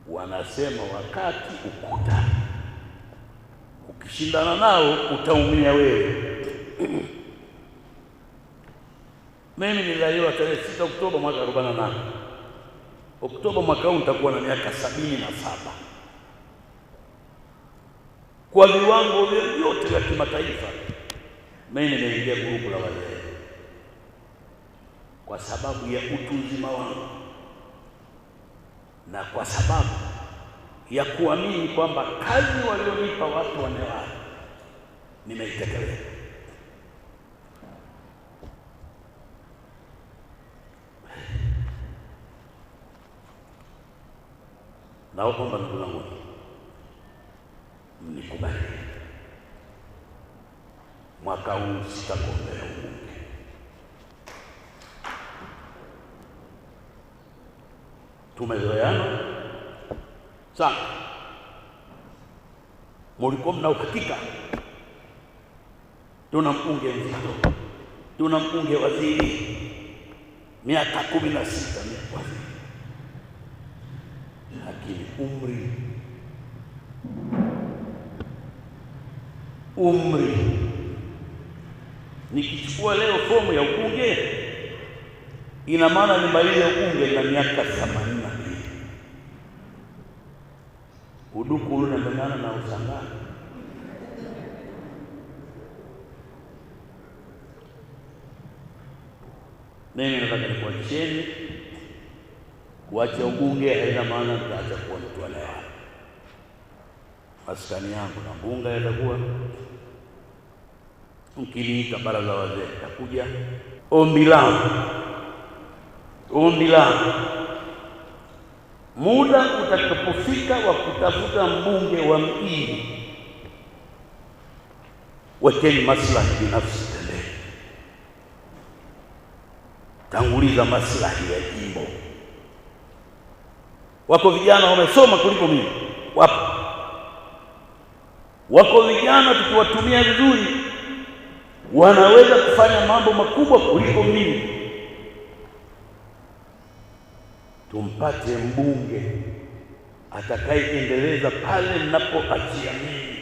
Wanasema wakati ukuta, ukishindana nao utaumia wewe. Mimi nilizaliwa tarehe 6 Oktoba mwaka 48. Oktoba mwaka huu nitakuwa na miaka 77. Kwa viwango vyote vya kimataifa, mimi nimeingia grupu la wazee kwa sababu ya utu uzima wangu na kwa sababu ya kuamini kwamba kazi walionipa watu wa Newala nimeitekeleza. Naomba ndugu zangu mnikubali, mwaka huu sitagombea ubunge. Tumezoeana sana, mulikuwa mna uhakika tuna mbunge mzito, tuna mbunge waziri miaka 16 waziri, lakini umri nikichukua leo fomu ya ubunge ina maana nimalize ubunge na miaka 82. Uduku unalingana na usangana. Mimi nataka nikuacheni. Kuacha ubunge haina maana nitaacha kuwa mtu wa Newala. Maskani yangu na mbunga yatakuwa, mkiniita baraza wazee nitakuja. Ombi langu, muda utakapofika wa kutafuta mbunge wa mjini, wekeni maslahi binafsi pembeni, tanguliza maslahi ya jimbo. Wako vijana wamesoma kuliko mimi, wapo. Wako vijana tukiwatumia vizuri wanaweza kufanya mambo makubwa kuliko mimi. Tumpate mbunge atakayeendeleza pale ninapoachia mimi,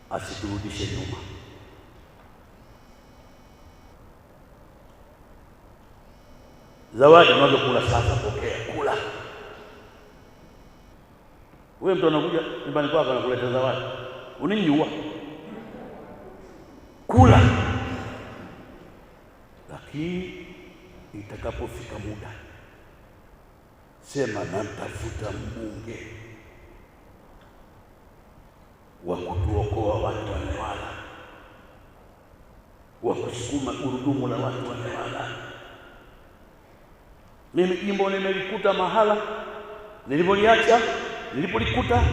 asiturudishe nyuma. Zawadi unazokula sasa, pokea, kula. Wewe mtu anakuja nyumbani kwako anakuleta zawadi, uniniua? Kula. Lakini itakapofika muda, sema namtafuta mbunge wa kutuokoa watu wa Newala, wa kusukuma gurudumu la watu wa Newala. Mimi jimbo nimelikuta mahala nilipoliacha, nilipolikuta,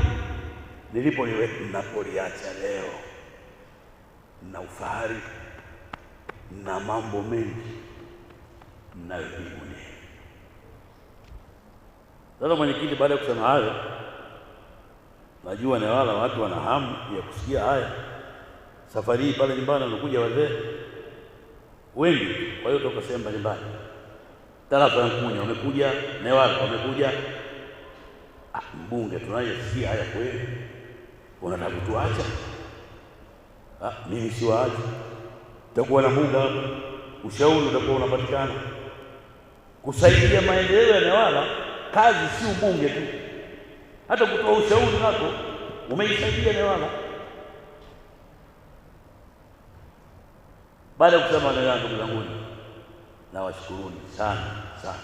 ninapoliacha leo, na ufahari na mambo mengi ninayojivunia. Sasa mwenyekiti, baada ya kusema hayo, najua Newala watu wana hamu ya kusikia haya. Safari hii pale nyumbani wamekuja wazee wengi, kwa hiyo toka sehemu mbalimbali, tarafa ya Nkunya wamekuja, Newala wamekuja. Mbunge tunayesikia haya kweli, unataka kutuacha? Mimi siwaachi. Utakuwa na muda, ushauri utakuwa unapatikana kusaidia maendeleo ya Newala. Kazi si ubunge tu, hata kutoa ushauri nako umeisaidia Newala. Baada ya kusema maneno yangu, ndugu zangu, nawashukuruni sana sana.